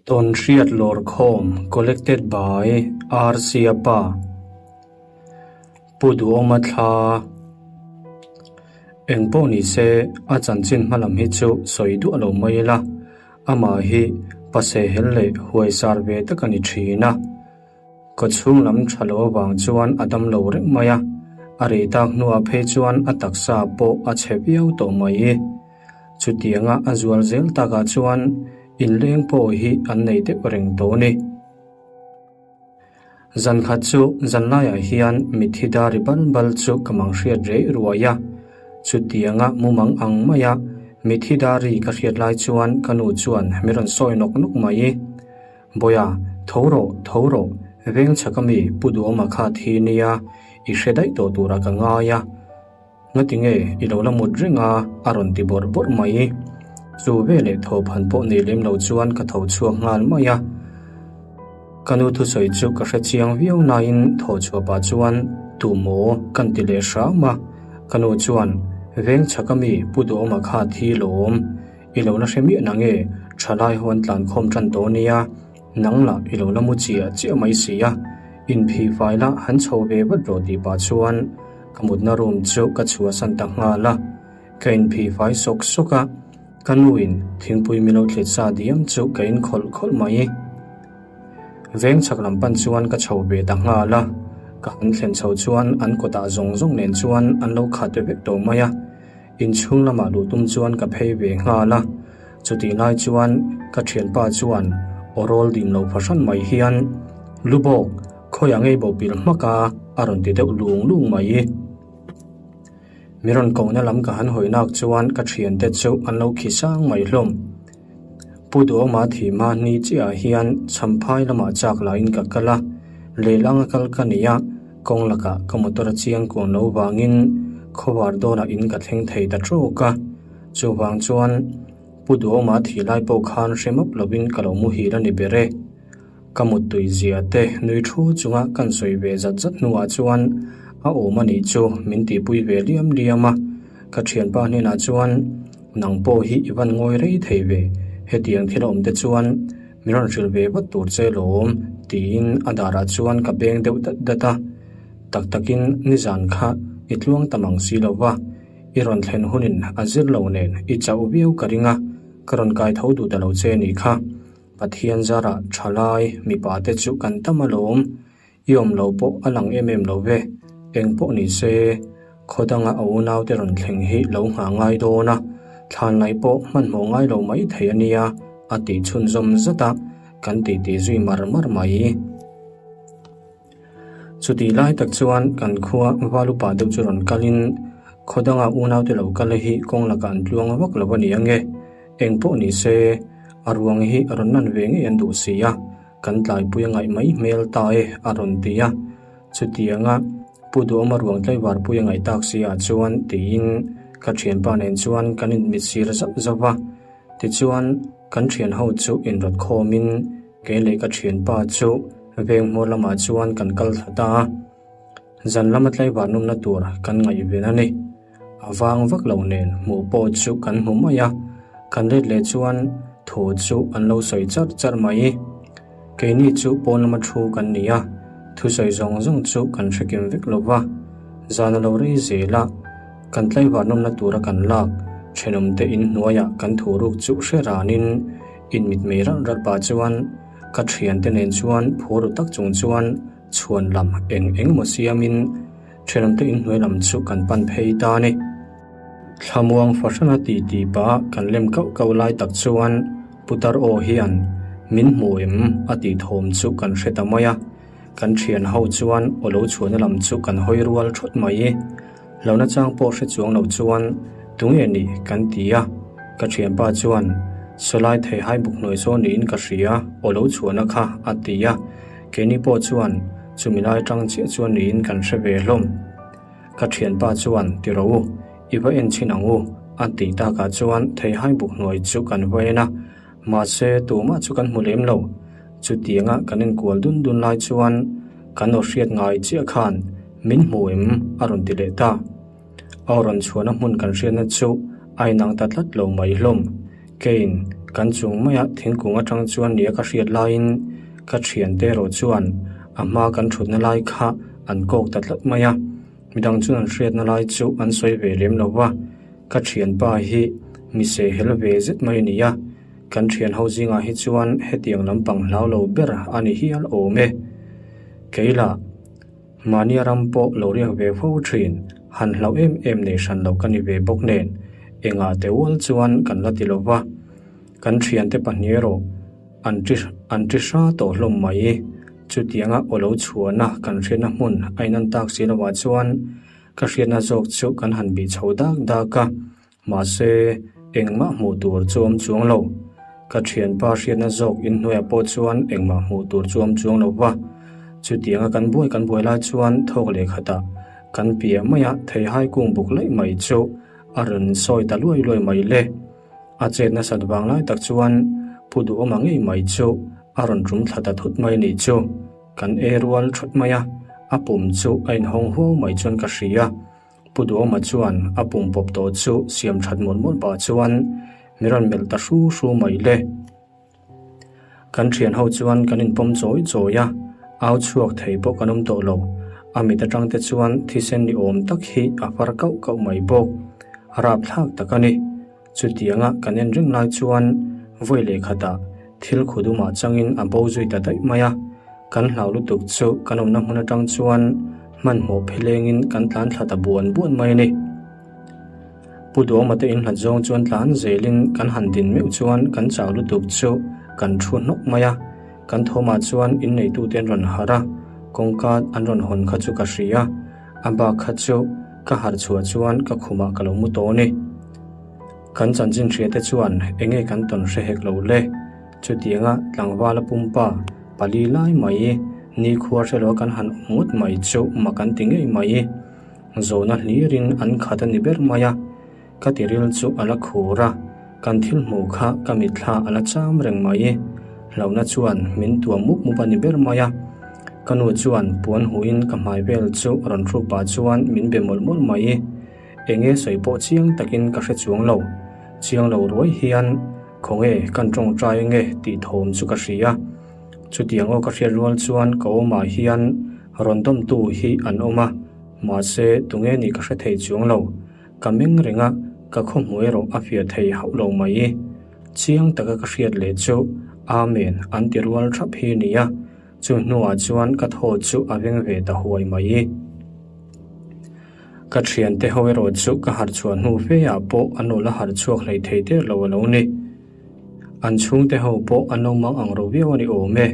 Tawnhriat Lawrkhawm Collected by Rsiapa Pu Duhawma thla Eng pawh ni se a chanchin hmalam hi chu sawi duah lo mai ila, amah hi pasehel leh huaisar ve tak a ni thin a. Ka chhung lam tha lo avang chuan a dam lo reng mai a, a rei tak hnuah phei chuan a taksa pawh a chhe viau tawh mai. Chutianga a zual zel takah chuan inleng pawh hi an nei deuh reng tawh a ni. Zan khat chu zanlaiah hian mitthi dari bal bal chu ka mang hriat rei ruai a, chutianga mumang ang maia mitthi dari ka hriat lai chuan ka nu chuan mi rawn sawi nawk nawk mai. Bawia, tho rawh, tho rawh, veng chhak ami Pu Duhawma kha thi nia i hre daih tawh turah ka ngai a. Ngati nge i lo la mut reng a? a rawn ti bawrh bawrh mai. Chu veleh tho phan pawh nei lem lo chuan ka tho chhuak nghal mai a. Ka nu thusawi chu ka hre chiang viau nain thaw chhuah pah chuan tu maw kan ti leh hram a. Ka nu chuan, Veng chhak ami Pu Duhawma kha thi lawm. I lo la hre miah na nge? Thalai ho an tlan khawm tan tawh nia, nang lah i lo la mu chiah chiah mai si a, inphih fai la han chho ve vat rawh tih pah chuan ka mutna room chu ka chhuahsan ta nghal a, ka inphih fai sawk sawk a, ka nuin thingpui min lo thlit sa diam chu ka in khawlh khawlh mai. Veng chhak lam pan chuan ka chho ve ta nghal a, ka han thlen chho chuan an kawtah zawng zawng nen chuan an lo khat vek tawh mai a. Inchhung lamah luh tum chuan ka phei ve nghal a, chutih lai chuan ka thianpa chuan aw rawl dim lo fahran mai hian, Lubawk, khawiah ngei bo pil hmak a? a rawn ti deuh lung lung mai. Mi rawn kohna lam ka han hawi nak chuan ka thiante chu an lo khi sang mai hlawm. Pu Duhawma thihma ni chiahah hian Champhai lamah chak lahin ka kal a, lehlang a kal ka ni a, kawng lakah ka motor a chiang kuang lo vangin khawvar dawnah in ka thleng thei ta trawk a, chuvang chuan Pu Duhawma thih lai pawh khan hre map lovin ka lo muhil a ni ber e. Ka muttui zia te nui thu chunga kan sawi ve zat zat hnuah chuan a awm a nih chu min tihpui ve liam liam a, ka thianpa hnenah chuan nang pawh hi i van ngawi rei thei ve, hetiang thil a awm te chuan min rawn hrilh ve vat tur che lawm tiin a darah chuan ka beng deuh dat dat a, tak takin nizan kha i tluang tam ang si lo va, i rawn thlen hunin a zir lo nen i chauh viau ka ring a, ka rawn kai tho duh ta lo che nih kha. Pathian zarah thalai mipa te chu kan tam alawm, i awm lo pawh a lang em em lo ve, eng pawh ni se, khaw danga a unau te rawn thleng hi lo nghah ngai dawn a, thlan laih pawh hmanhmawh ngai lo mai thei a nia, a tih chhunzawm zat a, kan titi zui mar mar mai. Chutih lai tak chuan kan khua Valupa deuh chu rawn kalin khaw danga unaute lo kal hi kawng lakah an tluang vak lo a ni ange. Eng pawh ni se, a ruang hi a rawn lan ve ngei an duh si a, kan tlaipui a ngaih mai hmel ta e a rawn ti a. Chutianga Pu Duhawma ruang tlaivarpui a ngaih tak si ah chuan tiin ka thianpa nen chuan kan inmitsir zauh zauh va. Tichuan, kan thianho chu inrawt khawmin kei leh ka thianpa chu veng hmawr lamah chuan kan kal thla ta a. Zan lama tlaivar nawmna tur kan ngaihven a ni. A vang vak lo nen hmuh pawh chu kan hmu mai a, kan let leh chuan thu chu an lo sawi char char mai. Keini chu pawn lama thu kan ni a, thusawi zawng zawng chu kan hre kim vek lo va. Zan a lo rei zel a, kan tlaivar nawmna tura kan lak thenawmte in hnuaiah kan thu ruk chu hre ranin inmitmei ralh ralh pah chuan ka thiante nen chuan phur ru tak chung chuan chhuan lam eng eng emaw siamin thenawmte in hnuai lam chu kan pan phei ta a ni. Thlamuang fahrana ti ti pah kan lem kauh kauh lai tak chuan Putar aw hian min hmu em a tih thawm chu kan hre ta mai a. Kan thian ho chuan aw lo chhuahna lam chu kan hawi rual thawt mai. Hlauhna chang pawh hre chuang lo chuan tunge ni kan ti a, ka thianpa chuan Sawlai theihai buk hnuai sawn niin ka hria aw lo chhuahna kha a ti a, keini pawh chuan chumi lai tang chiah chuan niin kan hre ve hlawm. Ka thianpa chuan ti rawh u, i va en chhin ang u a tih takah chuan theihai buk hnuai chu kan va en a, mahse tumah chu kan hmu lem lo. Chutianga kan inkual dun dun lai chuan kan aw hriat ngai chiah khan min hmu em a rawn ti leh ta. A rawn chhuahna hmun kan hriatna chu a inang ta tlat lo mai hlawm. Keiin. Kan chung maia thingkung atang chuan nia ka hriat laiin ka thiante erawh chuan a hma kan thutna lai kha an kawk ta tlat mai a. Midang chuan an hriatna lai chu an sawi ve lem lo va, ka thianpa hi mi sehhel ve zet mai a ni a, kan thian ho zingah hi chuan hetiang lampang hlau lo ber a ni hial awm e. Keilah mahnia ram pawh lo riak ve fo thin, han hlauh em em nei hran lo ka ni ve bawk nen, engah te ual chuan kan la ti lo va, kan thiante pahnih erawh An ti an ti hra tawh hlawm mai. Chutianga aw lo chhuahna kan hriatna hmun a inan tak si lovah chuan ka hriatna zawk chu kan han bih chho dak dak a, mahse engmah hmuh tur chu awm chuang lo. Ka thianpa hriatna zawk inhnuaiah pawh chuan engmah hmuh tur chu awm chuang lo va. Chutianga kan buai kan buai lai chuan thawk leh khatah kan piah maia theihai kung buk laih mai chu a rawn sawi ta luai luai mai le. A chet nasat vang lai tak chuan Pu Duhawma ngei mai chu a rawn tum thla ta thut mai nih chu. Kan e rual thut mai a, a pum chu a inhawng huau mai chuan ka hria. Pu Duhawma chuan a pum pawp tawh chu siam that mawlh mawlh pah chuan mi rawn melh ta hru hru mai le. Kan thian ho chuan kan inpawm chawi chawi a, au chhuak thei pawh kan awm tawh lo. A mit atang te chuan thisen ni awm tak hi a far kauh kauh mai bawk. A rapthlak tak a ni. Chutianga kan en reng lai chuan vawi leh khatah thil khudumah changin a bo zui ta daih mai a. Kan hlau lutuk chu kan awmna hmun atang chuan hmanhmawh phelengin kan tlan thla ta buan buan mai a ni. Pu Duhawma te inhlat zawng chuan tlan zelin kan han din meuh chuan kan chau lutuk chu kan thu hnawk mai a, kan thawmah chuan inneitute an rawn harh a, kawngka an rawn hawn kha chu ka hria, a bak kha chu ka harh chhuah chuan ka khumah ka lo mu tawh a ni. Kan chanchin hria te chuan enge kan tawn hre hek lo le? Chutianga tlangvala pumpa pali lai mai nikhua hrelo kan han awm ngawt mai chu mak an ti ngei mai. Zawhna hlirin an khat a ni ber mai a, ka tiril chu a la khur a, kan thil hmuh kha ka mitthla a la cham reng mai. Hlauhna chuan min tuam mup mup a ni ber mai a, ka nu chuan puan huin ka hmai vel chu rawn hruk pah chuan min be mawlh mawlh mai. Enge sawi pawh chiang takin ka hre chuang lo. Chiang lo ruai hian khawnge kan tawngtai ange tih thawm chu ka hria. Chutiang aw ka hriat rual chuan ka awmah hian rawn dawmtu hi an awm a, mahse tunge nih ka hre thei chuang lo. Ka meng reng a, ka khawhmuh erawh a fiah thei hauh lo mai. Chiang taka ka hriat leh chu Amen an ti rual thap hi a ni a, chu hnuah chuan ka thaw chu a veng ve ta huai mai. Ka thiante ho erawh chu ka harh chhuah hnu fe ah pawh an lo la harh chhuak hlei thei der lo a lo ni. An chhungte ho pawh an lo mang ang ro viau a ni awm e.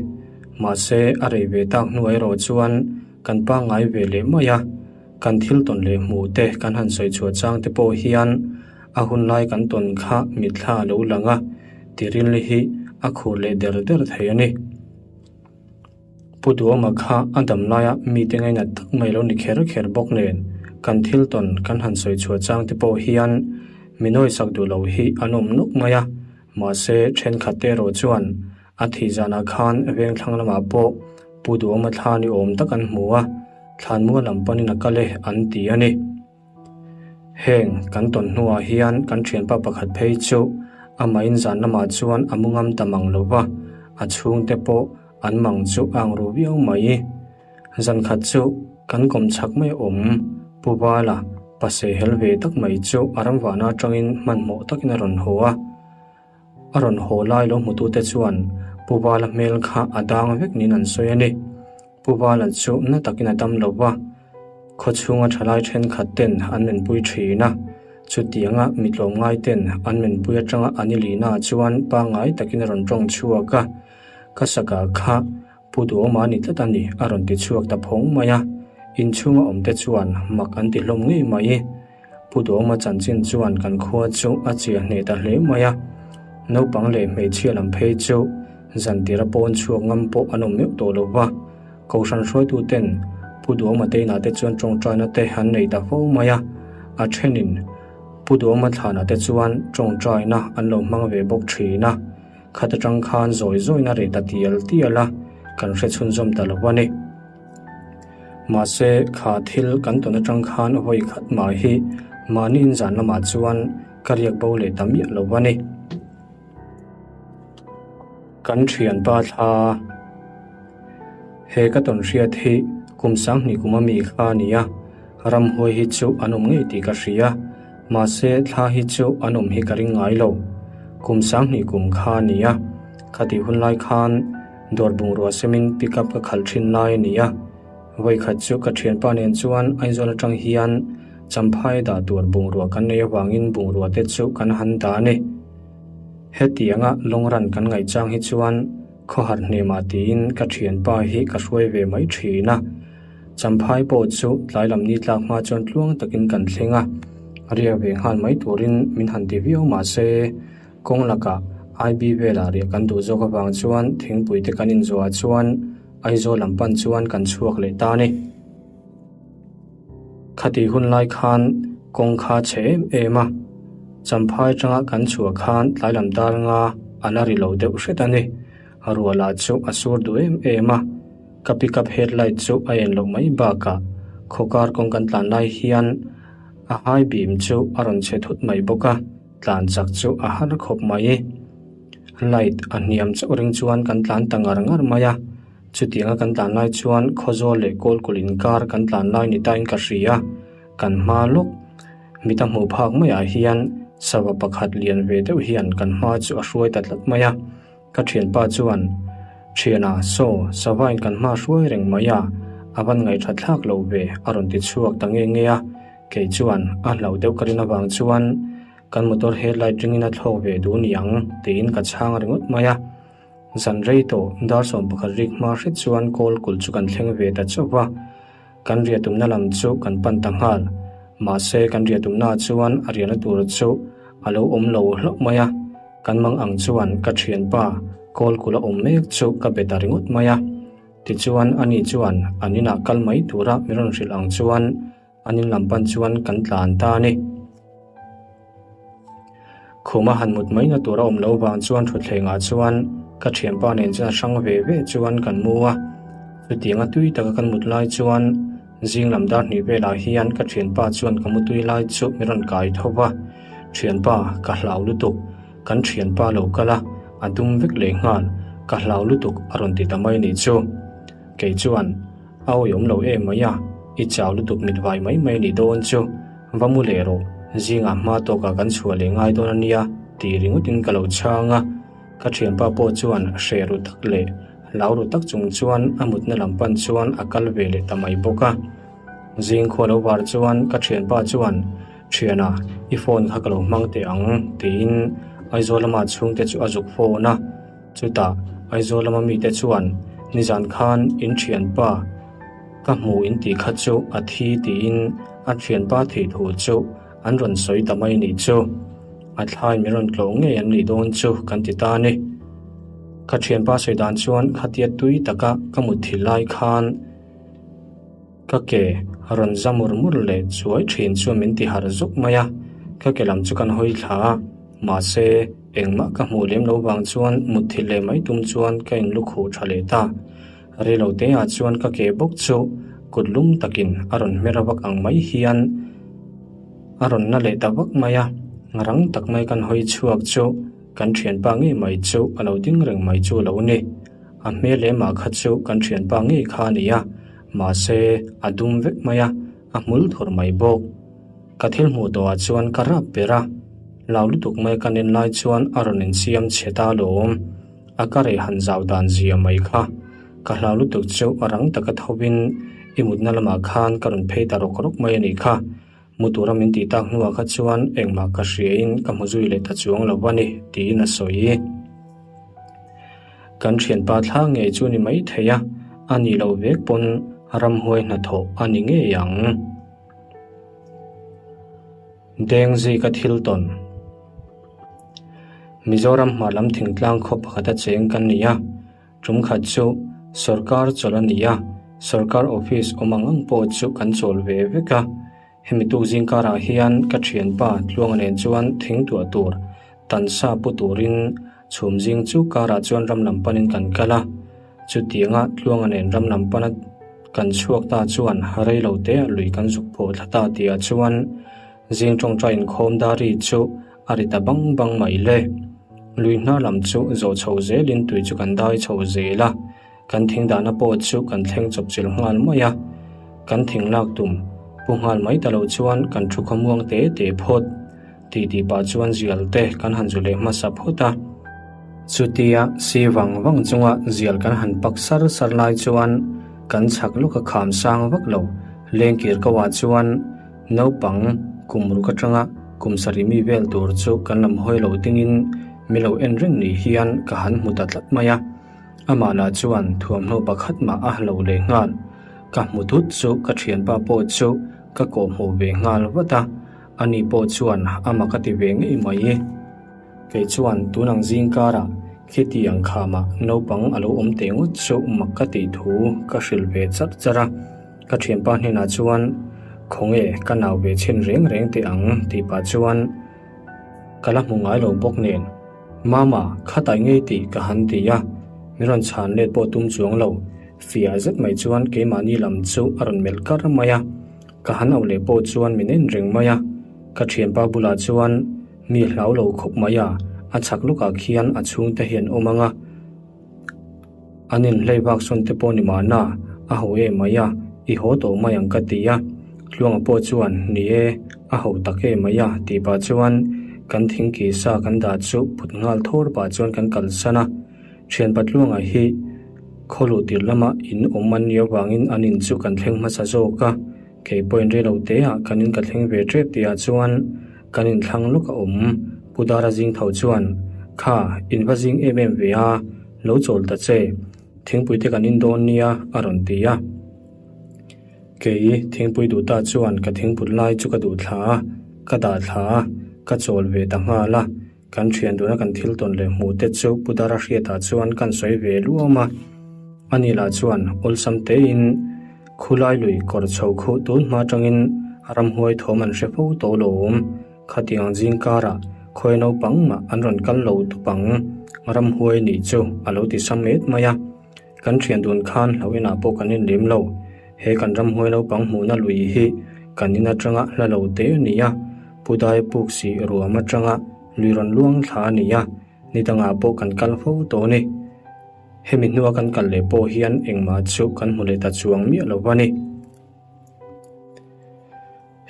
Mahse, a rei ve tak hnuah erawh chuan kan pangngai ve leh mai a, kan thil tawn leh hmuh te kan han sawi chhuah chang te pawh hian a hun lai kan tawn kha mitthla a lo lang a, tiril hi a khur leh der der thei a ni. Pu Duhawma kha a dam laia mite ngainat tak mai lo ni kher kher bawk nen, kan thil tawn kan han sawi chhuah chang te pawh hian mi nawisak duh lo hi an awm nawk mai a, mahse thenkhat te erawh chuan a thih zanah khan vengthlang lamah pawh Pu Duhawma thla ni awm tak an hmu a, thlanmual lam panin a kal e an ti a ni. Heng kan tawn hnuah hian kan thianpa pakhat phei chu amahin zan lamah chuan a mu ngam ta mang lo va, a chhungte pawh an mang chu a ang ru viau mai. Zan khat chu kan kawm chhak mai awm Pu Vala pa sehhel ve tak mai chu a ramvahna atangin hmanhmawh takin a rawn haw a. A rawn haw lai lo hmutute chuan Pu Vala hmel kha a dang vek niin an sawi a ni. Pu Vala chu na takin a dam lo va, khaw chhunga thalai thenkhat ten an menpui thin a, chutianga mi tlawmngai ten an menpui atanga an i lihna ah chuan pangngai takin a rawn tawng chhuak a, ka saka kha Pu Duhawma a ni tlat a ni a rawn ti chhuak ta phawng mai a, inchhunga awmte chuan mak an ti hlawm ngei mai. Pu Duhawma chanchin chuan kan khua chu a chiah hneh ta hle mai a, naupang leh hmeichhia lam phei chu zantira pawn chhuak ngam pawh an awm meuh tawh lo va. Kohhran hruaituten Pu Duhawma te inah te chuan tawngtaina te an nei ta fo mai a, a thenin Pu Duhawma thlanah te chuan tawngtaina an lo hmang ve bawk thin a, khat atang khan zawi zawina reh ta tial tial a, kan hre chhunzawm ta lo a ni. Mahse, kha thil kan tawn atang khan vawi khat mah hi mahni inzan lamah chuan ka riak bo leh ta miah lo a ni. Kan thianpa thla he ka tawn hriat hi kum sanghnih kum ami kha a ni a, ramhuai hi chu an awm ngei tih ka hria, mahse thla hi chu an awm hi ka ring ngai lo. Kum sanghnih kum kha a ni a, khatih hun lai khan dawr bungrua semin pick up ka khalh thin lai a ni a, vawikhat chu ka thianpa nen chuan Aizawl atang hian Champhai dah tur bungrua kan nei avangin bungrua te chu kan han dah a ni. Hetianga long run kan ngaih chang hi chuan khawhar hnemah tiin ka thianpa hi ka hruai ve mai thin a. Champhai pawh chu tlai lam ni tlak hma chuan tluang takin kan thleng a, riak ve nghal mai turin min han ti viau mah se kawng lakah IB velah riah kan duh zawk avang chuan thingpui te kan inzuah chuan Aizawl lam pan chuan kan chhuak leh ta a ni. Khatih hun lai khan kawng kha chhe em em a, Champhai atanga kan chhuah khan tlai lam dar nga a la ri lo deuh hret a ni. Ruah lah chu a sur duh em em a, ka pickup headlight chu a en loh mai bakah khawkar kawng kan tlan lai hian a high beam chu a rawn chhe thut mai bawk a, tlan chak chu a har khawp mai. Light a hniam chauh ring chuan kan tlan ta ngar ngar mai a. Chutianga kan tlan lai chuan Khawzawl leh Kawlkulh inkar kan tlan lai ni tain ka hria. Kan hma lawk mita hmuh phak maiah hian sava pakhat lian ve deuh hian kan hma chu a hruai ta tlat mai a. Ka thianpa chuan, Thiana, saw, savain kan hma hruai reng mai a, a van ngaihṭha thlak lo ve, a rawn ti chhuak ta nge nge a. Kei chuan a hlauh deuh ka rin avang chuan kan motor headlight ringin a thlawk ve duh niang tiin ka chhang ringawt mai a. Zan rei tawh dar 11 rik hma hret chuan kawl kulh chu kan thleng ve ta chauh va, kan riah tumna lam chu kan pan ta nghal. Mahse kan riah tumnaah chuan a riahna tur chu a lo awm lo hlauh mai a, kan mang ang chuan ka thianpa kawl kulh a awm mek chu ka be ta ringawt mai a. Tichuan ani chuan an inah kal mai tura min rawn hrilh ang chuan An in lam pan chuan kan tlan ta a ni. Khuma han mut mai na tur a awm lo vang chuan thutthlengah chuan ka thianpa nen chuan a hrang ve ve chuan kan mu a. Chutianga tui taka kan mut lai chuan zing lam dar hnih velah hian ka thianpa chuan ka mutui lai chu min rawn kai tho va. Thianpa, ka hlau lutuk. Kan thianpa lo kal a, a dum vek leh nghal. Ka hlau lutuk a rawn ti ta mai nih chu. Kei chuan. A awihawm lo em mai a, i chau lutuk mit vai mai mai ni dawn chu, va mu leh rawh, zingah hma tawkah kan chhuah leh ngai dawn a nia tih ringawtin ka lo chhang a, ka thianpa pawh chuan hreh ru tak leh hlau ru tak chung chuan a mutna lam pan chuan a kal ve leh ta mai bawk a. Zing khua lo var chuan ka thianpa chuan, Thiana, i phone kha ka lo hmang teh ang tiin Aizawl lama chhungte chu a zuk phone a. Chutah Aizawl lama mite chuan nizan khan in thianpa ka hmu in tih kha chu a thi tiin a thianpa thih thu chu an rawn sawi ta mai nih chu. A thlai min rawn tlawh ngei an nih dawn chu kan ti ta a ni. Ka thianpa sawi dan chuan khatia tui taka ka mutthilh lai khan Ka ke rawn za mur mur leh chuai thin chuan min ti harh zuk mai a, ka ke lam chu kan hawi thla a, mahse engmah ka hmuh lem lo vang chuan mutthilh leh mai tum chuan ka in lukhuh tha leh ta. Rilo te ah chuan ka ke bawk chu kut lum takin a rawn hmer vak ang mai hian a rawn na leh ta vak mai a, rang tak mai kan hawi chhuak chu kan thianpa ngei mai chu a lo ding reng mai chu a lo ni. A hmel lemah kha chu kan thianpa ngei kha a ni a, mahse a dum vek mai a, a hmul thur mai bawk. Ka thil hmuh tawhah chuan ka rap ber a, lau lutuk mai ka nen lai chuan a rawn insiam chhe ta alawm. A ka reh han zau dan zia mai kha. Ka hlau lutuk chu a rang taka thovin i mutna lamah khan ka rawn phei ta rawk rawk mai a nih kha. Mu tura min tih tak hnuah kha chuan engmah ka hriain ka hmu zui leh ta chuang lo a ni, tiin a sawi. Kan thianpa thla ngei chu ni mai thei a, a nih loh vek pawn ramhuai hnathawh a ni ngei ang. Dengzika thil tawn. Mizoram hmar lam thingtlang khaw pakhata cheng kan ni a, tum khat chu sawrkar chawlh a ni a, sawrkar office awm ang ang pawh chu kan chawl ve vek a. Hemi tuk zingkarah hian ka thianpa Tluanga nen chuan thingtuah tur tansa pu turin chhum zing chu karah chuan ram lam panin kan kal a. Chutianga Tluanga nen ram lam pana kan chhuak ta chuan rei lo te ah lui kan zuk phawh thla ta tihah chuan zing tawngtai inkhawm dari chu a ri ta bang bang mai le. Lui hnar lam chu zawh chho zelin tui chu kan dai chho zel a, kan thing dahna pawh chu kan thleng chawp chilh nghal mai a. Kan thing lak tum pu nghal mai ta lo chuan kan thu khawmuang te te phawt. Ti tih pah chuan zial te kan han zu leh hmasa phawt a. Chutia si vang vang chunga zial kan han pak sar sar lai chuan kan chhak lawk a kham sang vak lo. Lengkir ko ah chuan naupang kum ruk atanga kum sarih mi vel tur chu kan lam hawi lo dingin mi lo en reng ni hian ka han hmu ta tlat mai a. Amah lah chuan thuamhnaw pakhat mah a lo leh nghal. Ka hmu thut chu ka thianpa pawh chu ka kawhhmuh ve nghal vat a. Ani pawh chuan a mak a ti ve ngei mai. Kei chuan tun ang zing karah khiti ang khamah naupang a lo awm teh ngawt chu mak ka tih thu ka hrilh ve char char a. Ka thianpa hnenah chuan, Khawnge ka nau ve chhin reng reng teh ang tih pah chuan ka la hmu ngai lo bawk nen, Mama, khatai ngei tih ka han ti a, min rawn chhan let pawh tum chuang lo. Fiah zet mai chuan keimahni lam chu a rawn melh kar mai a. Ka han auh leh pawh chuan min en reng mai a, ka thianpa bulah chuan mi hlau lo khawp mai a, a chhak lawkah khian a chhungte hi an awm ang a, an inhlei vak sawn te pawh ni mahna, a ho em mai a, i haw tawh mai ang ka ti a, Tluanga pawh chuan ni e, a ho tak em mai a tih pah chuan kan thingki sa kan dah chu put nghal thawr pah chuan kan kalsan a, thianpa Tluanga hi Khaw luh tir lama in awm an nih avangin an in chu kan thleng hmasa zawk a, kei pawhin rei lo te ah kan in ka thleng ve tep tih ah chuan kan in thlang lawk a awm. Pu Dara zing tho chuan, Kha, in va zing em em ve a, lo chawl ta che, thingpui te kan in dawn nia a rawn ti a. Kei thingpui duh ta chuan ka thingput lai chu ka duh thla a, ka dah thla a, ka chawl ve ta nghal a. Kan thian duna kan thil tawn leh hmuh te chu Pu Dara hriatah chuan kan sawi ve luam a. Ani lah chuan awlsam tein khulai lui kawr chho khuh tun hma atangin ramhuai thawm an hre fo tawh lo awm. Khatiang zing karah khawi naupang mah an rawn kal lo tup ang ramhuai nih chu a lo ti sam et mai a. Kan thian dun khan hlo inah pawh kan inlim lo. He kan ramhuai naupang hmuhna lui hi kan in atanga hla lo te a ni a. Pu Dai puk sih ruam atanga lui rawn luang thla a ni a, ni dangah pawh kan kal fo tawh a ni. Hemi hnua kan kal leh pawh hian engmah chu kan hmu leh ta chuang miah lo va ni.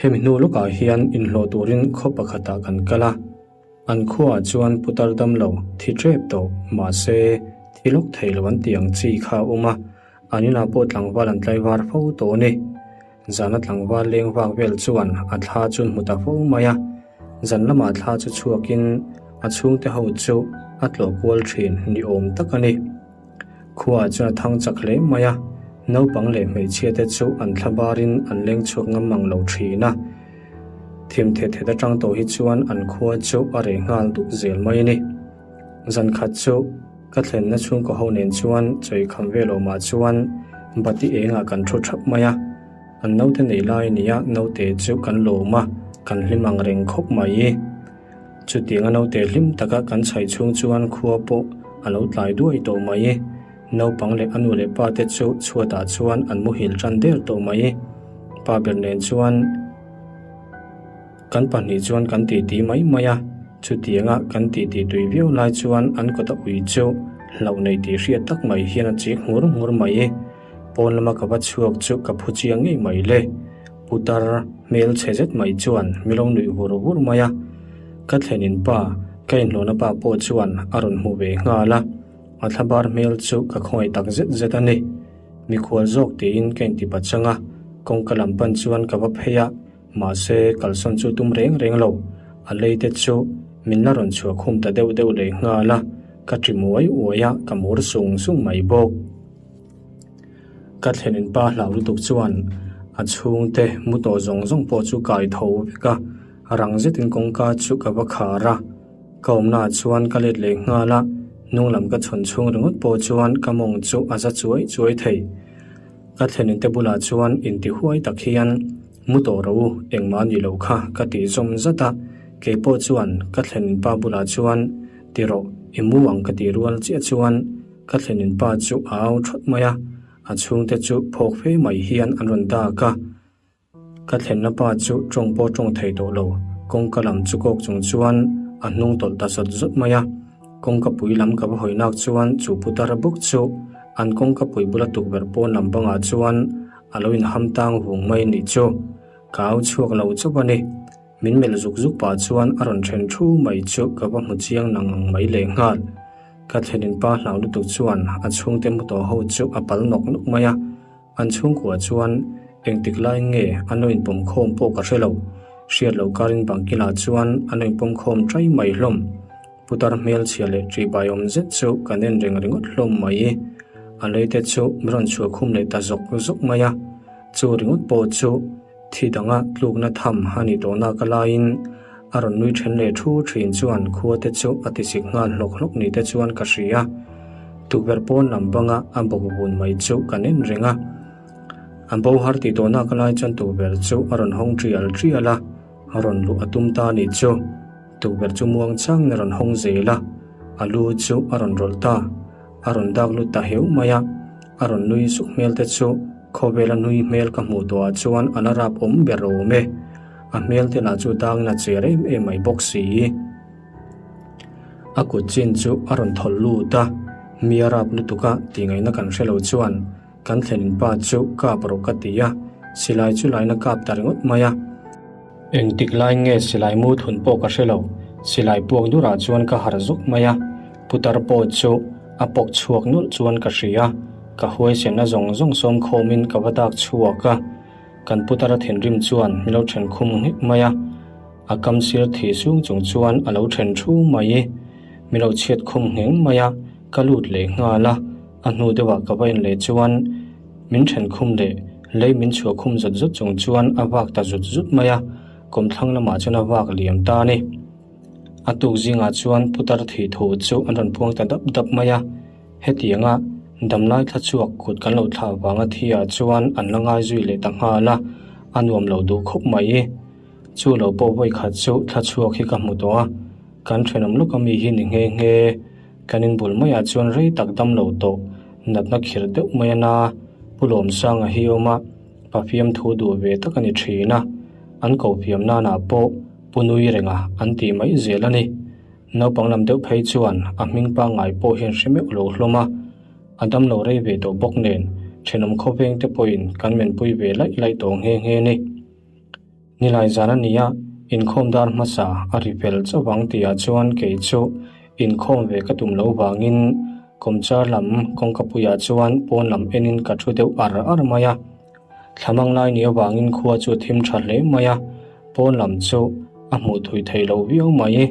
Hemi hnu lawkah hian inhlawh turin khaw pakhatah kan kal a, an khuaah chuan putar damlo thi tep tawh mahse thi lawk thei lo an tih ang chi kha a awm a, an inah pawh tlangval an tlaivar fo tawh a ni. Zana tlangval leng vak vel chuan a thla chu hmu ta fo mai a, zan lamah thla chu chhuakin a chhungte ho chu a tlawh kual thin ni awm tak a ni. Khuaah chuan a thang chak hle mai a, naupang leh hmeichhia te chu an thla barin an leng chhuak ngam mang lo thin a. Thim thet thet atang tawh hi chuan an khua chu a reh nghal duk zel mai a ni. Zan khat chu ka thlenna chhungkaw ho nen chuan chawikham vel awmah chuan bati engah kan thu thap mai a, an naute nei lai nia naute chu kan lawm a, kan hlim ang reng khawp mai. Chutianga naute hlim taka kan chhaih chhung chuan khua pawh a lo tlai duai tawh mai. Naupang leh a nu leh pa te chu chhuatah chuan an muhil tan der tawh mai. Pa ber nen chuan. Kan pahnih chuan kan titi mai mai a, chutianga kan titi tui viau lai chuan an kawta ui chu hlauh nei tih hriat tak mai hian a chik ngur ngur mai. Pawn lama ka va chhuak chu ka phu chiang ngei mai le. Putar hmel chhe zet mai chuan mi lo nuih vur vur mai a. Ka thlenin pa, ka inhlawhna pa pawh chuan a rawn hmu ve nghal a, a thlabar hmel chu ka khawngaih tak zet zet a ni. Mikhual zawk tiin ka inti pachang a, kawngka lam pan chuan ka va phei a. Mahse, kalsawn chu tum reng reng lo, a lei te chu min la rawn chhuah khum ta deuh deuh leh nghal a, ka ṭi muai uai a, ka mur sung sung mai bawk. Ka thlenin pa hlau lutuk chuan a chhungte mu tawh zawng zawng pawh chu kai tho vek a, rang zetin kawngka chu ka va khar a, ka awmnaah chuan ka let leh nghal a, hnung lam ka chhawn chhung ringawt pawh chuan ka mawng chu a za chuai chuai thei. Ka thlenin te bulah chuan inti huai tak hian Mu tawh rawh u, engmah a nih loh kha ka tih zawm zat a, kei pawh chuan ka thlenin pa bulah chuan ti rawh, i mu ang ka tih rual chiah chuan ka thlenin pa chu a au thawt mai a, a chhungte chu phawk fe mai hian an rawn dak a. Ka thlenna pa chu tawng pawh tawng thei tawh lo, kawngka lam chu kawk chung chuan a hnung tawlh ta zawt zawt mai a. Kawngkapui lam ka va hawi nak chuan chu putar bawk chu an kawngkapui bula tukverh pawn lam bangah chuan a lo inham tang vung mai nih chu. Ka au chhuak lo chauh a ni. Min melh zuk zuk pah chuan a rawn then thu mai chu ka va hmu chiang nang ang mai lehnghal. Ka thlenin pa hlau lutuk chuan a chhungte mu tawh ho chu a pal nawk nawk mai a. An chhungkua chuan engtik lai nge an lo inpawm khawm pawh ka hre lo. Hriat loh karin bangkilah chuan an lo inpawm khawm ṭai mai hlawm. Putar hmelchhia leh ṭihbai awm zet chu kan en reng ringawt hlawm mai. A leite chu min rawn chhuah khum leh ta zawk zawk mai a. Chu ringawt pawh chu thi danga tlukna tham a nih tawh nak a laiin a rawn nui then leh thu thin chuan khua te chu a tisik nghal hlawk hlawk ni te chuan ka hria. Tukverh pawn lam banga a bawk vun mai chu kan en reng a. A bo har tih tawh nak a lai chuan tukverh chu a rawn hawng tial tial a, a rawn luh a tum ta nih chu. Tukverh chu muang changin a rawn hawng zel a, a lu chu a rawn rawlh ta. A rawn dak lut ta heu mai a, a rawn nui suk hmel te chu khawvela nui hmel ka hmuh tawhah chuan a la rap awm ber awm e. A hmel te lah chu dangin a cher em em mai bawk si. A kut chin chu a rawn thawlh lut a, mi a rap lutuk a tih ngaihna kan hre lo chuan kan thlenin pa chu kap rawh ka ti a, silai chu laina kap ta ringawt mai a. Engtik lai nge silai mu thun pawh ka hre lo, silai puak durah chuan ka harh zuk mai a, putar pawh chu a pawk chhuak nawlh chuan ka hria, ka huaisenna zawng zawng sawm khawmin ka va dak chhuak a, kan putara thinrim chuan min lo then khum nghek mai a, a kam sir thih sung chung chuan a lo then thu mai, min lo chhiat khum ngheng mai a, ka lut leh nghal a, a hnu deuhah ka va en leh chuan min then khum leh lei min chhuah khum zut zut chung chuan a vak ta zut zut mai a, kawmthlang lamah chuan a vak liam ta a ni. A tuk zingah chuan putar thih thu chu an rawn puang ta dap dap mai a, hetianga damlai thla chhuak kut kan lo thlah vanga thi ah chuan an la ngai zui leh ta nghal a, a nuam lo duh khawp mai. Chu lo pawh vawi khat chu thla chhuak hi ka hmu tawh a, kan thenawm lawk ami hi ni nghe nghe. Kan inbul maiah chuan rei tak dam lo tawh natna khirh deuh mai a na, Pu Lawmsanga hi awm a, Pafiam thu duh ve tak a ni thin a, an ko fiam nanah pawh Pu Nui renga an tih mai zel a ni. Naupang lam deuh phei chuan a hming pangngai pawh hian hre meuh lo hlawm a, a dam lo rei ve tawh bawk nen thenawm khawveng te pawhin kan menpui ve laih laih tawh nghe nghe a ni. Nilai zan a ni a, inkhawm dar hmasa a ri fel chauh ang tihah chuan kei chu inkhawm ve ka tum lo vangin kawmchar lam kawngkapuiah chuan pawn lam enin ka thu deuh ar ar mai a. Thlamang lai ni avangin khua chu a thim tha hle mai a, pawn lam chu a hmuh thui theih loh viau mai.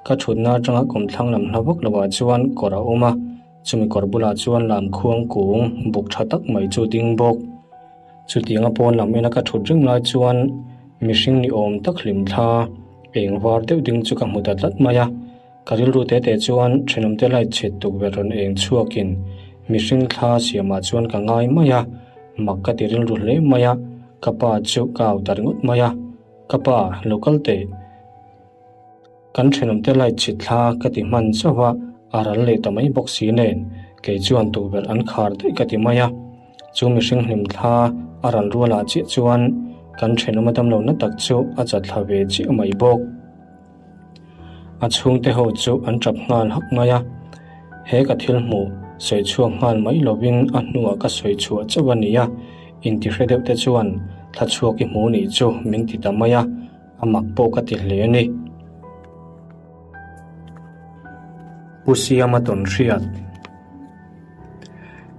Ka thutna atanga kawmthlang lam hla vak lovah chuan kawr a awm a, chumi kawr bulah chuan lamkhuang kung buk tha tak mai chu ding bawk. Chutianga pawn lam ena ka thut reng lai chuan mihring ni awm tak hlim thla eng var deuh ding chu ka hmu ta tlat mai a. Ka rilru te te chuan thenawmte light chhit tukverh rawn eng chhuakin mihring thla siamah chuan ka ngai mai a, mak ka ti rilru hle mai a, ka pa chu ka au ta ringawt mai a, Ka pa, lo kal teh. Kan thenawmte light chhit thla ka ti hman chauh a, a ral leh ta mai bawk si nen, kei chuan tukverh an khar daih ka ti mai a. Chu mihring hlim thla a ral rualah chiah chuan kan thenawm a damlo na tak chu a chat thla ve chiah mai bawk. A chhungte ho chu an tap nghal hak mai a, he ka thil hmuh sawi chhuak nghal mai lovin a hnuah ka sawi chhuah chauh a ni a, intihre deuh te chuan thla chhuak i hmu nih chu min ti ta mai a, a mak pawh ka ti hle a ni. Pu Siama tawn hriat.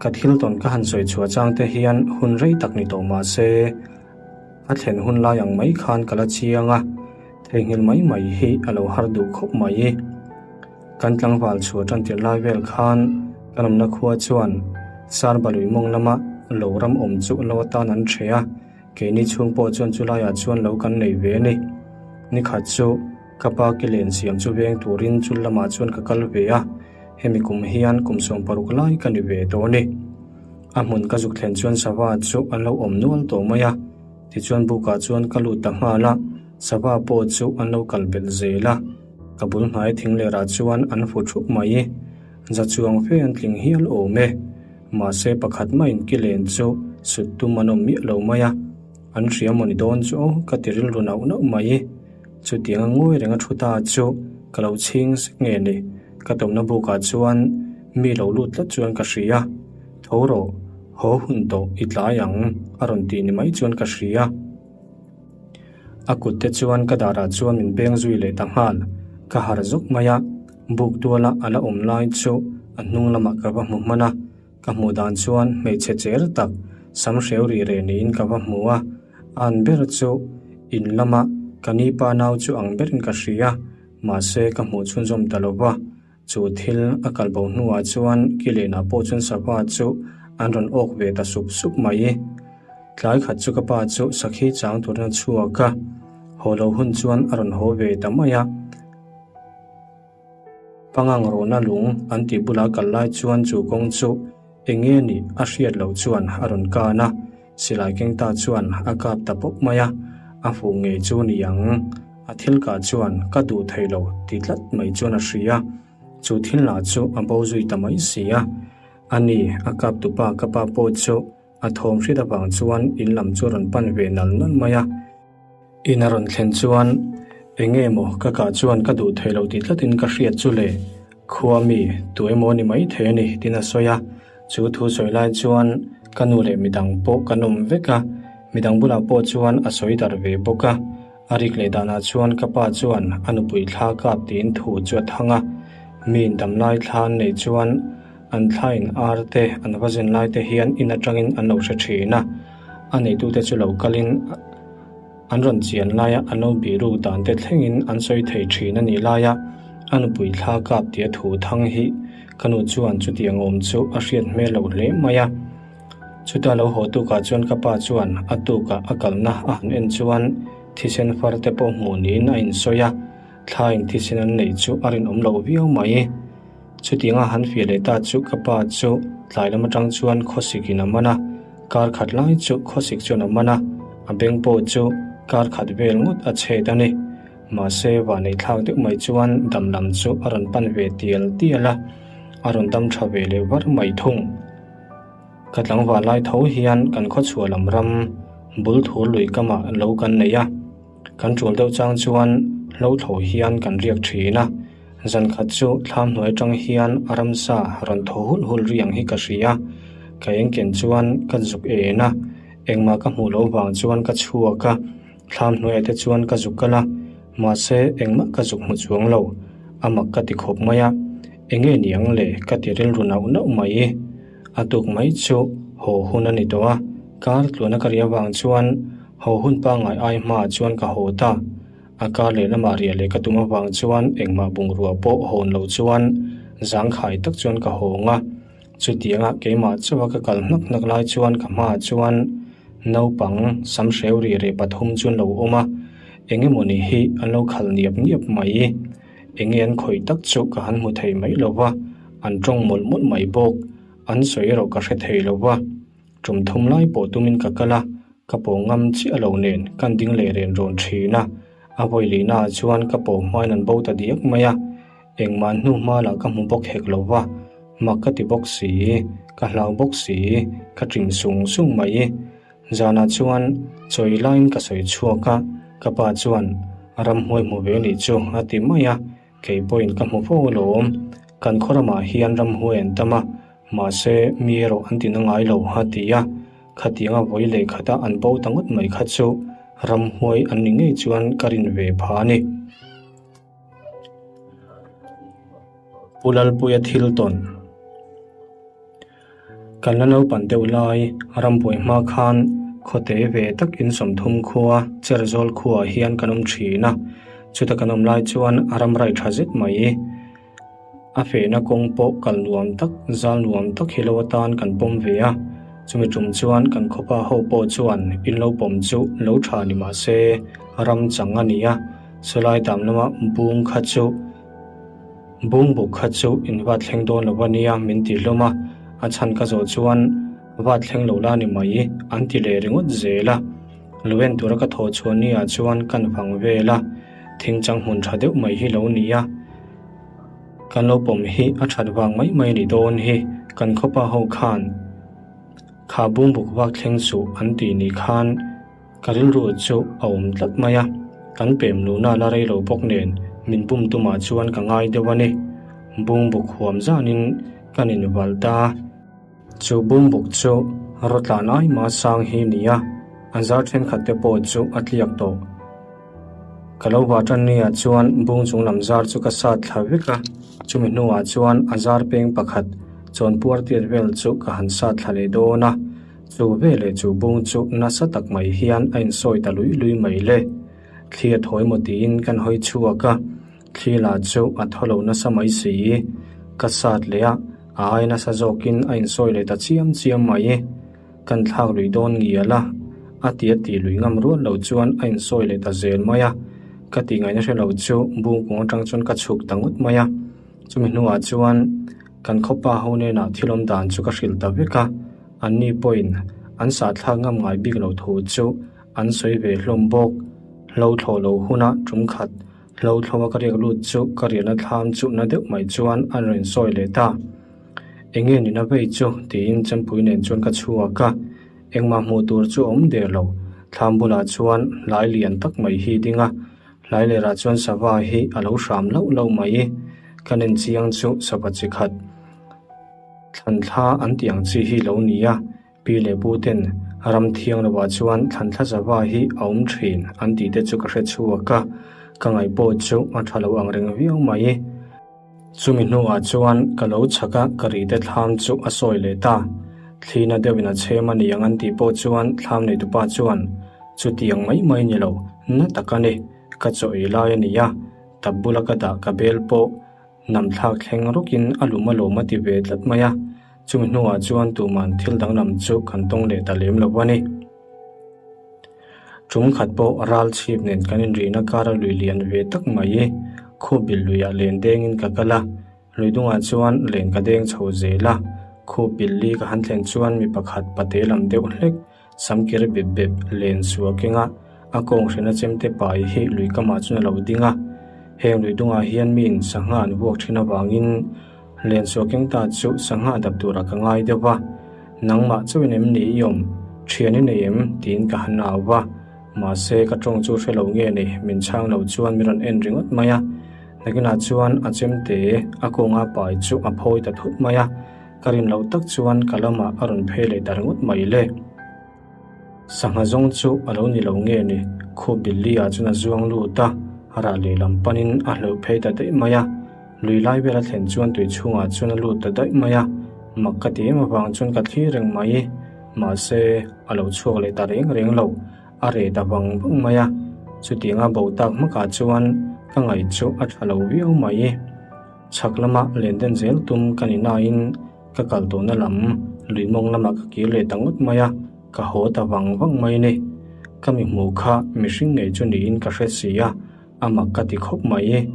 Ka thil tawn ka han sawi chhuah chang te hian hun rei tak ni tawh mah se, a thlen hun lai ang mai khan ka la chiang a, theihnghilh mai mai hi a lo har duh khawp mai. Kan tlangval chhuah tan tirh lai vel khan kan awmna khua chuan Sarbalui mawng lama lo ram awm chu lo atan an ṭhe a, Keini chhung pawh chuan chu laiah chuan lo kan nei ve a ni. Nikhat chu ka pa ki len siam chu veng turin chul lamah chuan ka kal ve a, hemi kum hian kum 16 lai ka ni ve tawh a ni. A hmun ka zuk thlen chuan sava chu an lo awm nual tawh mai a, tichuan bukah chuan ka lut ta nghal a, sava pawh chu an lo kal belh zel a, ka bul hnai thing lerah chuan an fu thup mai. Za chuang fe an tling hial awm e. Mahse pakhat maiin ki len chu sut tum an awm miah lo mai a, an hria maw ni dawn chu aw ka ti rilru nauh nauh mai. Chutianga ngawi renga thu ta chu ka lo chhing sek nge ni. Ka tawmna bukah chuan mi lo lut tlat chuan ka hria. Tho rawh, haw hun tawh i tlai ang a rawn tih ni mai chuan ka hria. A kut te chuan ka darah chuan min beng zui leh ta nghal. Ka harh zawk mai a, buk tuala a la awm lai chu a hnung lamah ka va hmu hman a. Ka hmuh dan chuan hmeichhe cher tak sam hreu ri reh niin ka va hmu a, a an ber chu in lama ka ni pa nau chu ang berin ka hria, mahse ka hmuh chhunzawm ta lo va. Chu thil a kal bo hnuah chuan Kilenah pawh chuan sava chu an rawn awk ve ta sup sup mai. Tlai khat chu ka pa chu sakhi chang turin a chhuak a, haw lo hun chuan a rawn haw ve ta mai a. Pangang rawhna lung an tih bula kal lai chuan chu kawng chu eng nge nih a hriat loh chuan a rawn kan a, silai keng ta chuan a kap ta pawp mai a, a fuh ngei chu ni ang. A thil kah chuan ka duh thei lo ti tlat mai chuan a hria. Chu thil lah chu a bo zui ta mai si a. Ani, a kap tupa ka pa pawh chu a thawm hriat avang chuan in lam chu a rawn pan ve nal nal mai a. In a rawn thlen chuan, Eng nge maw ka kah chuan ka duh thei lo tih tlatin ka hriat chu le, khua mi tu emaw ni mai thei a ni tiin a sawi a. Chu thu sawi lai chuan ka nu leh midang pawh kan awm vek a, midang bulah pawh chuan a sawi darh ve bawk a. A rik leh danah chuan ka pa chuan a nupui thla kap tiin thu chu a thang a. Miin damlai thla an neih chuan an thlain ar te an va zen lai te hian in atangin an lo hre thin a. A neitute chu lo kalin an rawn chian laia an lo bihruk dan te thlengin an sawi thei thin a nih laia a nupui thla kap tia thu thang hi ka nu chuan chutiang awm chu a hriat hmel lo hle mai a. Chuta lo haw tukah chuan ka pa chuan a tukah a kalna a han en chuan thisen far te pawh hmuh niin a insawi a, thlain thisen an neih chu a rinawm loh viau mai. Chutianga han fiah leh ta chu ka pa chu tlai lam atang chuan khawsik in a man a, kar khat lai chu khawsik chuan a man a, a beng pawh chu kar khat vel ngawt a chhet a ni. Mahse vanei thlak deuh mai chuan dam lam chu a rawn pan ve tial tial a, a rawn dam tha ve leh var mai thung. Ka tlangval lai tho hian kan khawchhuah lam ram bul thur lui kamah lo kan nei a, Kan tul deuh chang chuan hlo tho hian kan riak thin a, zan khat chu thlam hnuai atang hian a ramsa rawn thaw hulh hulh ri ang hi ka hria. Ka engken chuan ka zuk en a, engmah ka hmuh loh vang chuan ka chhuak a, thlam hnuaiah te chuan ka zuk kal a, mahse engmah ka zuk hmu chuang lo, a mak ka ti khawp mai a, enge niang le ka ti rilru nauh nauh mai. A tuk mai chu haw hun a ni tawh a, kar tluana ka ri avang chuan Haw hun pangngai ai hmaah chuan ka haw ta. A kar leh lamah riah leh ka tum avang chuan engmah bungrua pawh hawn lo chuan zangkhai tak chuan ka hawng a. Chutianga keimah chauha ka kal hnak hnak lai chuan ka hmaah chuan naupang sam hreu ri reh pathum chu an lo awm a, eng emawni hi an lo khal niap niap mai. Enge an khawih tak chu ka han hmu thei mai lo va, an tawng mawlh mawlh mai bawk. An sawi erawh ka hre thei lo va. Tum thum lai pawh tumin ka kal a, ka pawh ngam chiah lo nen kan ding leh ren rawn thin a, a vawi lihna ah chuan ka pawh hmain an bo ta diak mai a, engmah hnu hma lah ka hmu bawk hek lo va, mak ka ti bawk si, ka hlau bawk si, ka ṭim sung sung mai. Zanah chuan chawi laiin ka sawi chhuak a, ka pa chuan ramhmuai hmu ve nih chu a ti mai a, Kei pawhin ka hmu fo alawm. Kan khaw ramah hian ramhuai an tam a, mahse mi erawh an ti na ngai lo a ti a. Khatianga vawi leh khata an bo ta ngawt mai kha chu ramhuai an ni ngei chuan ka rin ve pha a ni. Pu Lalpuia thil tawn. Kan la naupan deuh lai rambuai hma khan khawte ve tak in 30 khua Cherzawl khuaah hian kan awm thin a, chuta kan awm lai chuan a ram rai tha zet mai. A fehna kawng pawh kal nuam tak, zal nuam tak hi lo atan kan pawm ve a, chumi tum chuan kan khawpa ho pawh chuan in lo pawm chu lo tha ni mah se ram chang a ni a, sawlai dam lama bung kha chu Bungbuk kha chu in va thleng dawn lo a nia min ti hlawm a, a chhan ka zawh chuan va thleng lo la ni mai an ti leh ringawt zel a. Lo en tura ka thawh chhuah ni ah chuan kan vang vel a, thingchang hmun tha deuh mai hi lo ni a, kan lo pawm hi a that vang mai mai ni dawn hi kan khawpa ho khan kha bungbuk vak thleng suh an tih ni khan Ka rilru chu a awm tlat mai a, kan pem luhna la rei lo bawk nen min bum tumah chuan ka ngai deuh a ni. Bungbuk huam zanin kan invalh ta. Chu bungbuk chu rawtlan ai mah sang hi ni a, a zar thenkhat te pawh chu a tliak tawh. Ka lo vah tan ni ah chuan bung chung lam zar chu ka sat thla vek a, chumi hnuah chuan a zar peng pakhat chawnpuar tiat vel chu ka han sat thla leh dawn a, chu veleh chu bung chu nasa tak mai hian a insawi ta lui lui mai le. Thli a thawi maw tiin kan hawi chhuak a. Thli lah chu a thaw lo nasa mai si. Ka sat leh a, a ai nasa zawkin a insawi leh ta chiam chiam mai. Kan thlak lui dawn ngial a, a ti a tih lui ngam rual lo chuan a insawi leh ta zel mai a. Ka tih ngaihna hre lo chu bungkung atang chuan ka chhuk ta ngawt mai a. Chumi hnuah chuan kan khawpa ho hnenah thil awm dan chu ka hrilh ta vek a, anni pawhin an sahthlak ngam ngai bik lo thu chu an sawi ve hlawm bawk. Hlo thlawh lo huna tum khat Hlo thlo a ka riak lut chu ka riahna thlam chu na deuh mai chuan a rawn sawi leh ta. Enge nina vei chu tiin Chempui nen chuan ka chhuak a, engmah hmuh tur chu a awm der lo. Thlam bulah chuan hlai lian tak mai hi ding a, hlai lerah chuan sava hi a lo hram lauh lauh mai. Ka nen chiang chu sava chi khat thlan thla an tih ang chi hi lo ni a. Pi leh pu ten ram thiang lovah chuan thlanthla zava hi a awm thin an tih te chu ka hre chhuak a, ka ngaih pawh chu a tha lo ang reng viau mai. Chumi hnuah chuan ka lo chhak a, ka ri te thlam chu a sawi leh ta. Thlina deuhin a chhem a ni ang an tih pawh chuan thlam neitupa chuan chutiang mai mai ni lo, na tak a ni, ka chaw ei lai a ni a, tap bula ka dah ka bel pawh Nam thlak thleng rawkin a lum a lawm a ti ve tlat mai a, chumi hnuah chuan tuman thil danglam chu kan tawng leh ta lem lo a ni. Tum khat pawh ral chhip nen kan inrihna kara lui lian ve tak mai khup bil luiah len dengin ka kal a, lui dungah chuan len ka deng chho zel a, khup bil li ka han thlen chuan mi pakhat pate lam deuh hlek Samkir bep bep len suah kenga a kawng hrena chemte pai hi lui kamah chuan a lo ding a. Heng lui dungah hian miin sangha an vuak thin avangin len suah keng ta chu sangha dap turah ka ngai deuh va. Nangmah chauhin em ni i awm? Thian i nei em? tiin ka han au va. Mahse ka tawng chu hre lo nge ni, min chhang lo chuan min rawn en ringawt mai a. Nakinah chuan a chemte a kawnga pai chu a phawi ta thut mai a. Ka rin loh tak chuan ka lamah a rawn phei leh ta ringawt mai le. Sangha zawng chu a lo ni lo nge ni, khup Billy-a chuan a zuang lut a, a rah lehlam panin a hleuh phei ta daih mai a. Lui lai vel a thlen chuan tui chhungah chuan a lut ta daih mai a, mak ka ti em avang chuan ka thlir reng mai. Mahse, a lo chhuak leh ta reng reng lo, a reh ta vang vang mai a. Chutianga bo tak hmakah chuan ka ngaih chu a tha lo viau mai. Chhak lama len den zel tum ka ni nain ka kal tawhna lam lui mawng lamah ka kir leh ta ngawt mai a, ka haw ta vang vang mai ni. Ka mi hmuh kha mihring ngei chu niin ka hre si a, a mak ka ti khawp mai.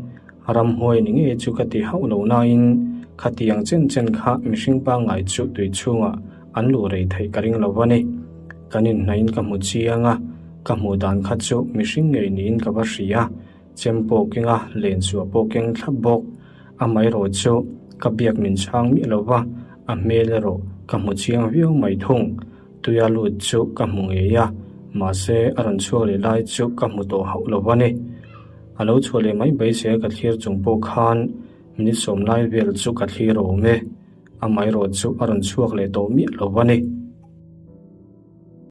Ramhuai ni ngei chu ka ti hauh lo nain khatiang chen chen kha mihring pangngai chu tui chhungah an luh rei theih ka ring lo va ni. Kan inhnaihin ka hmu chiang a, ka hmuh dan kha chu mihring ngei niin ka va hria. Chem pawh keng a, len chhuah pawh keng thlap bawk. Amaherawh chu ka biak min chhang miah lo va, a hmel erawh ka hmu chiang viau mai thung. Tuia lut chu ka hmu ngei a, mahse a rawn chhuak leh lai chu ka hmu tawh hauh lo va ni. A lo chhuah leh mai beisei a ka thlir chung pawh khan minute sawm lai vel chu ka thlir awm e. Amaherawh chu a rawn chhuak leh tawh miah lo va ni.